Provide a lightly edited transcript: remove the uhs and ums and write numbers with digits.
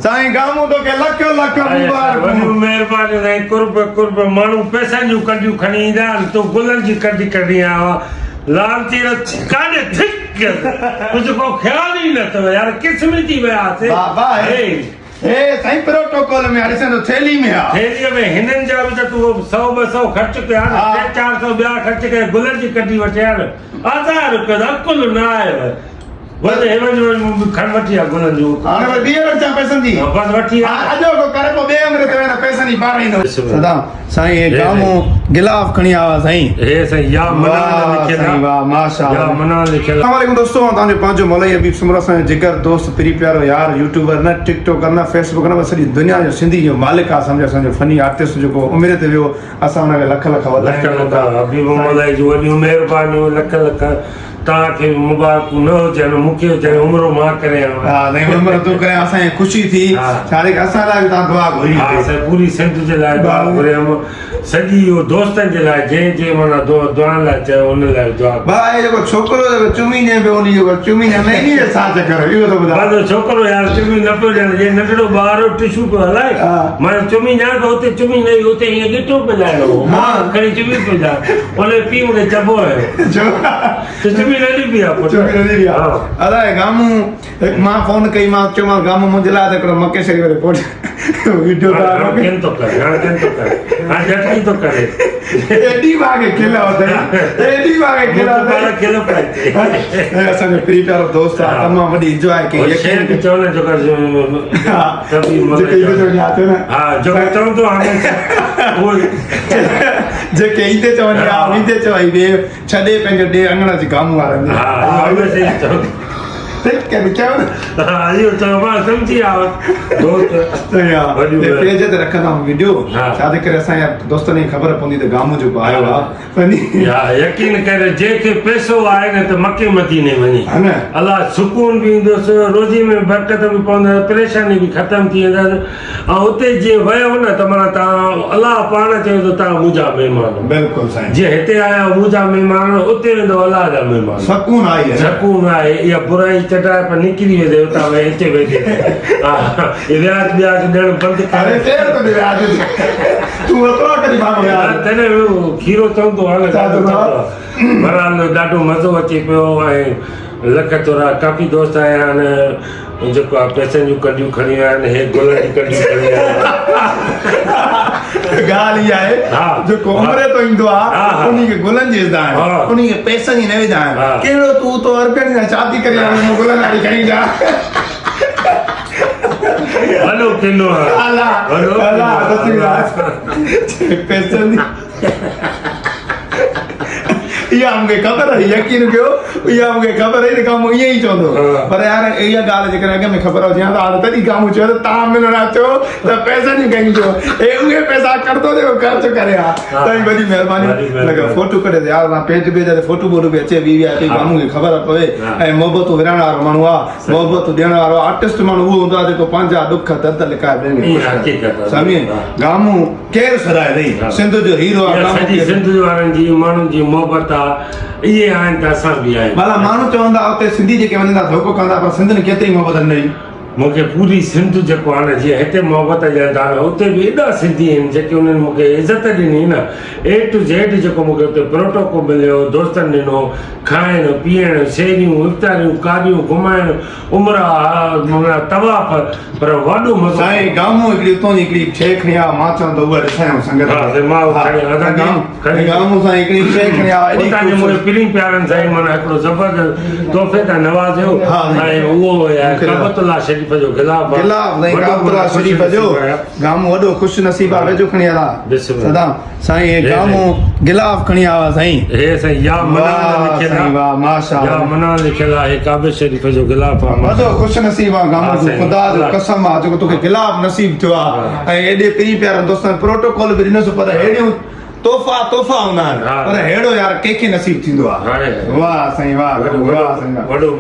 سائين گامون توکي لک لک مبارڪون. وڏيون مهربانيون سائين قرب قرب ماڻهو پئسن جون ڪنڊيون کڻي ايندا آهن تون گلن جي ڪنڊي ڪڍي آيو آهين لعنتي ڪاڏي ٿڪ ڪجهه ڪو خيال ئي نه اٿو يار قسمي ٿي ويا هاسي بابا هي هي سائين پروٽوڪول ۾ آ ڏسين ٿو ٿيلهي ۾ آ ٿيلهي ۾ هنن جا به ته تون سئو ٻه سئو خرچ ڪيا نه ٽي چار سئو ٻيا خرچ ڪري گلن جي ڪنڊي وٺي آيا نه هزار روپيا ته عقل نه آيو وڃ هي وڃ وڃ مون به کڻ وٺي آ گلن جون. هاڻي وري ٻيهر اچان پئسن جي. ها بس وٺي آ. ها اڄوڪو ڪر پوء ٻئي عمر تي ويندا پئسن جي پار ايندو. سدا سائين هي گامون گلاف کڻي آيو آ سائين. هي سائين يا منان لکيل آ. سائين واه ماشاءالله. يا منان لکيل آ. السلام عليڪم دوستو آئون توهان جو پنهنجو مولائي حبيب سومرو اسان جو جگر دوست پري پيارو يار يوٽيوبر نه ٽڪ ٽوڪر نه فيسبوڪ نه بس سڄي دنيا جو سنڌي جو مالڪ آ سمجهو اسان جو فني آرٽسٽ جيڪو عمري تي ويو اسان ان کي لک لک واڌايون ڏيون لک ٿا. لک حبيب مولائي جون وڏيون مهربانيون لک لک توهان کي به مبارڪون نه هجن مون کي هجن عمرو مان ڪري آيو ها سائين عمرو تون ڪري اسان کي خوشي ٿي ڇا جي اسان لاء به توهان دعا گهري ها سائين پوري سنڌ جي لاء دعا گهريم سڄي اهو دوستن جي لاء جنهن جنهن معنيٰ دعائن لاء چيو ان لاء به دعا ڀاء هي جيڪو ڇوڪرو جيڪو چمي ڏي پيو انهي جيڪو چمي نه انهي جو ڇا چڪر اهو ته ٻڌاء بس ڇوڪرو يار چمي نه پيو ڏيڻ جي ننڍڙو ٻار هو ٽشو پيو هلائي مان چمي ڏيان ته اتي چمي نه هئي اتي هيئن ڳٽو پيو لائڻو هو مان کڻي چمي پيو ڏيان ان جي پيء مون کي چٻو هنيو ته چمي نه ڏبي آ پٽ چمي نه ڏبي آ ادا گامون هڪ مان فون ڪئي مان چيومانس گامون منهنجي لاء ته هڪڙو مڪي شريف واري فوٽو وڊيو ته هاڻ ڪين ٿو ڪري هاڻ ڪين ٿو ڪري هاڻ جهٽڪي ٿو ڪري ايڏي واگي کل اٿئي ايڏي واگي کل اٿئي کل پئي اسان جو پري پيارو دوست آ تمام وڏي انجواء ڪئي يقين کي چئو نه جيڪا جيڪي ايندي چون ها ها جيڪو چوندو هميشه اهو جيڪي ايندي چون ها ويندي چون هي ڏي ڇڏي پنهنجو ڏي اڱڻ جي گامون وارن ها هميشه ئي چوندو پيج تي رکندم وڊيو ڇا جي ڪري اسان جا دوستن کي خبر پوندي ته گامون جيڪو آيو آ يقين ڪر جنهن کي پئسو آهي نه ته مڪي مديني وڃي الله سڪون به ايندس روزي ۾ برڪت به پوندس پريشاني به ختم ٿي ويندس ۽ اتي جيئن ويو نه ته معنيٰ توهان الله پاڻ چيو ته توهان منهنجا مهمان آهيو. بلڪل سائين. جيئن هتي آيا آهيو منهنجا مهمان آهيو اتي ويندؤ الله جا مهمان. سڪون آهي نه. سڪون آهي اها برائي چٽائپ نڪري ويندي اتان ويهي هتي ويندي اهي وياج ٻياج ڏيڻ بند ڪر. اڙي ڪير ٿو ڏي وياج تون اترا ڪڏهن ڀاڱو وياج. تڏهن به کيرو چوندو آهي نه ڏاڍو چوندو آهي. بهرحال ڏاڍو مزو اچي پيو ۽ لک ٿورا ڪافي دوست آيا آهن. جيڪو آ پئسن جون ڪنڊيون کڻي آيا آهن هي گلن جون ڪنڊيون کڻي آيا آهن. ڳالهه اها آهي جيڪو عمري تو ايندو آ انهي کي گلن جي وجهندا آهن انهي کي پئسن جي نه وجهندا آهن ڪهڙو تون تو ارپين سان شادي ڪري آيو مون گلن واري کڻي ايندا. وڏو ڪنو آ الله الله پئسن جي اها مون کي خبر هئي يقين ڪيو اها مون کي خبر هئي ته گامون ائين ئي چوندو پر يار اها ڳالهه جيڪڏهن اڳ ۾ خبر هجي ها ته هاڻي تڏهن گامون چيو ته تان ملڻ اچو ته پئسن جون ڪيون چئو هي اهي پئسا ڪڍندو جيڪو خرچ ڪري ها تائين وڏي مهرباني لڳا فوٽو ڪڍي يار مان پيج بيج تي فوٽو بوٽو به اچي وي وي آء پي گامون کي خبر پوي ۽ محبتون ورهائڻ وارو ماڻهو آ محبتون ڏيڻ وارو آرٽسٽ ماڻهو اهو هوندو آ جيڪو پنهنجا ڏک درد لڪائي ٻين کي خوش ڪري سمجهين گامون ڪير سڏائي رهي سنڌ جو هيرو آ اها سڄي سنڌ وارن جي ماڻهن جي محبت آ اهي آهن ته اسان به آهيون. ڀلا ماڻهو چوندا اتي سنڌي جيڪي وڃن ٿا ڌوڪو ڪندا پر سنڌين ڪيتري محبت ڏني. مون کي پوري سنڌ جيڪو آ نه جيئن هتي محبت ڏين ٿا نه اتي به ايڏا سنڌي آهن جيڪي انهن مون کي عزت ڏني نه اي ٽو زيڊ جيڪو مون کي اتي پروٽوڪو مليو دوستن ڏنو کائڻ پيئڻ سيريون افطاريون ڪاڏيون گهمائڻ عمرا معنيٰ طواف پر وڏو مزو. سائين گامون هڪڙي اتون جي هڪڙي شيء کڻي آ مان چوان ته اها ڏسايون سنگت ها سائين مان اها کڻي آيو ادا کڻي گامون سائين هڪڙي شيء کڻي آ ايڏي اتان جي منهنجي پرين پيارن سائين معنيٰ هڪڙو زبردست تحفي تان نوازيو ۽ اهو ڪعبت الله شريف جو غلاف آ غلاف سائين ڪعبت الله شريف جو گامون وڏو خوش نصيب آ ويجهو کڻي آ سدا سائين هي گامون غلاف کڻي آيو آ سائين. هي سائين يا منان لکيل آ. واه ماشاءالله يا منان لکيل آ هي ڪعبي شريف جو غلاف آ. وڏو خوش نصيب آ گامون تون خدا جو قسم آ جيڪو توکي غلاف نصيب ٿيو آ ۽ ايڏي پرين پيارن دوستن پروٽوڪول به ڏنس پر ههڙيون تحفا تحفا هوندا آهن پر ههڙو يار ڪنهن کي نصيب ٿيندو آ واه سائين واه واه سائين واه.